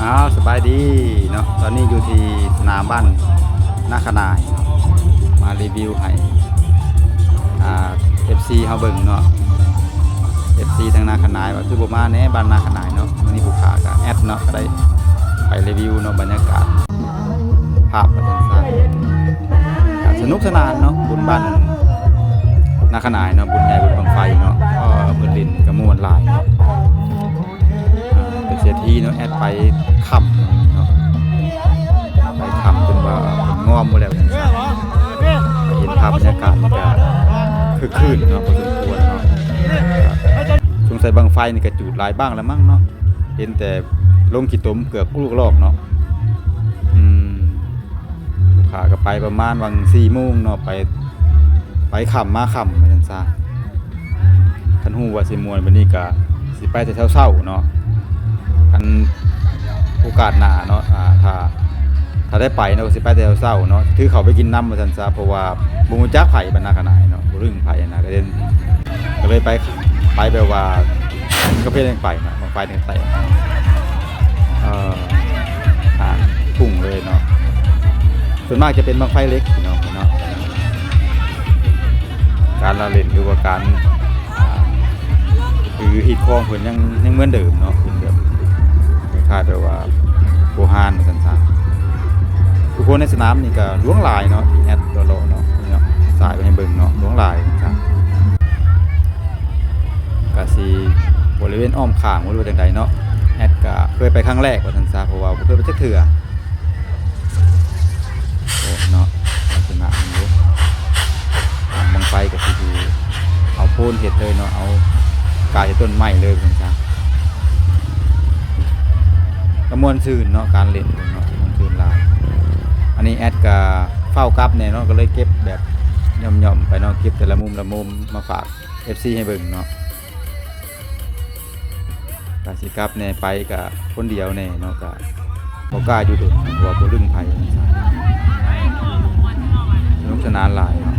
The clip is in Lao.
ອ້າວ ສະບາຍດີເນາະ, ຕອນນີ້ຢູ່ທີ່ສະໜາມບ້ານນາຂະໜາຍເນາະ, ມາຣີວິວໃຫ້ ອ່າ ເອັຟຊີ ເຮົາເບິ່ງເນາະ, ເອັຟຊີ ທາງນາຂະໜາຍວ່າຄືບໍ່ມາແດ່ບ້ານນາຂະໜາຍເນາະ. ມື້ນີ້ຜູ້ຂ້າກະແອັດເນາະ ກະໄດ້ໄປຣີວິວເນາະ ບັນຍາກາດ ພາບວ່າຊັ້ນຊະ ກະສະໜຸກສະໜານເນາະ, ບຸນບ້ານນາຂະໜາຍເນາະ, ບຸນໃຫຍ່ບຸນບັ້ງໄຟເນາະ, ເອີ ເພິ່ນຫຼິ້ນກະມ່ວນຫຼາຍເນາະ. ອ່າ ເປັນເສດຖີເນາະ, ແອັດໄປຄ່ຳເນາະ, ໄປຄ່ຳຈົນວ່າເພິ່ນງອມໝົດແລ້ວ ເຫັນພາບບັນຍາກາດມັນກະຄຶກຄື້ນເນາະ ພໍສົມຄວນເນາະ. ສົງໄສບັ້ງໄຟນີ້ກະຈູດຫຼາຍບັ້ງແລ້ວມັ້ງເນາະ, ເຫັນແຕ່ລົງຂີ້ຕົມເກືອກລູກລອກເນາະ. ອືມ ຂ້າກະໄປປະມານຫວ່າງສີ່ໂມງເນາະ, ໄປ ໄປຄ່ຳມາຄ່ຳວ່າຊັ້ນຊະ. ຄັນຮູ້ວ່າຊິມ່ວນປານນີ້ກະຊິໄປແຕ່ເຊົ້າໆເນາະ, ຄັນໂອກາດໜ້າເນາະ ອ່າ ຖ້າ ຖ້າໄດ້ໄປເນາະ ກະຊິໄປແຕ່ເຊົ້າໆເນາະ, ຖືເຂົ້າໄປກິນນຳວ່າຊັ້ນຊະ. ເພາະວ່າບໍ່ຮູ້ຈັກໃຜບັນນາຂະໜາຍເນາະ, ບໍ່ຮູ້ໃຜນະ, ກະເລີຍ ກະເລີຍໄປ ໄປແບບວ່າ ກະເພຍັງໄປເນາະ, ບັ້ງໄຟຍັງແຕກ ເອີ ອ່າ ຫາງພຸ້ງເລີຍເນາະ. ສ່ວນມາກຈະເປັນບັ້ງໄຟເຫຼັກພີ່ນ້ອງເນາະ, ການລະຫຼິ້ນ ຫຼືວ່າການ ອ່າ ຖືຮີດຄອງເພິ່ນຍັງ ຍັງເໝືອນເດີມເນາະ, ເປັນແບບຄ້າຍໆແບບວ່າໂບຮານວ່າຊັ້ນຊະ. ຜູ້ຄົນໃນສະໜາມນີ້ກະຫຼວງຫຼາຍເນາະ, ທີ່ແອັດເລາະໆເນາະ, ເນາະ ສາຍໄປໃຫ້ເບິ່ງເນາະ, ຫຼວງຫຼາຍວ່າຊັ້ນຊະ. ກະຊິບໍລິເວນອ້ອມຂ້າງ ບໍ່ຮູ້ວ່າຈັ່ງໃດເນາະ, ແອັດກະເຄີຍໄປຄັ້ງແລກວ່າຊັ້ນຊະ ເພາະວ່າບໍ່ເຄີຍໄປຈັກເທື່ອ. ໂອ້ ເນາະ ລັກສະນະມັນຢູ່ ບັ້ງໄຟກະຊິເອົາໂພນເຮັດເລີຍເນາະ, ເອົາກາຍເຮັດຕົ້ນໄມ້ເລີຍວ່າຊັ້ນຊະ. ກະມ່ວນຊື່ນເນາະ ການຫຼິ້ນເນາະ, ມ່ວນຊື່ນຫຼາຍ. ອັນນີ້ແອັດກະຟ້າວກັບແດ່ເນາະ, ກະເລີຍເກັບແບບຫຍ່ອມໆໄປເນາະ, ເກັບແຕ່ລະມຸມລະມຸມມາຝາກ ເອັຟຊີ ໃຫ້ເບິ່ງເນາະ. ກະຊິກັບແດ່ ໄປກະຄົນດຽວແດ່ເນາະ, ກະບໍ່ກ້າຢູ່ດົນ ເພາະວ່າບໍ່ລຶ້ງໃຜ. ສະໜຸກສະໜານຫຼາຍເນາະ,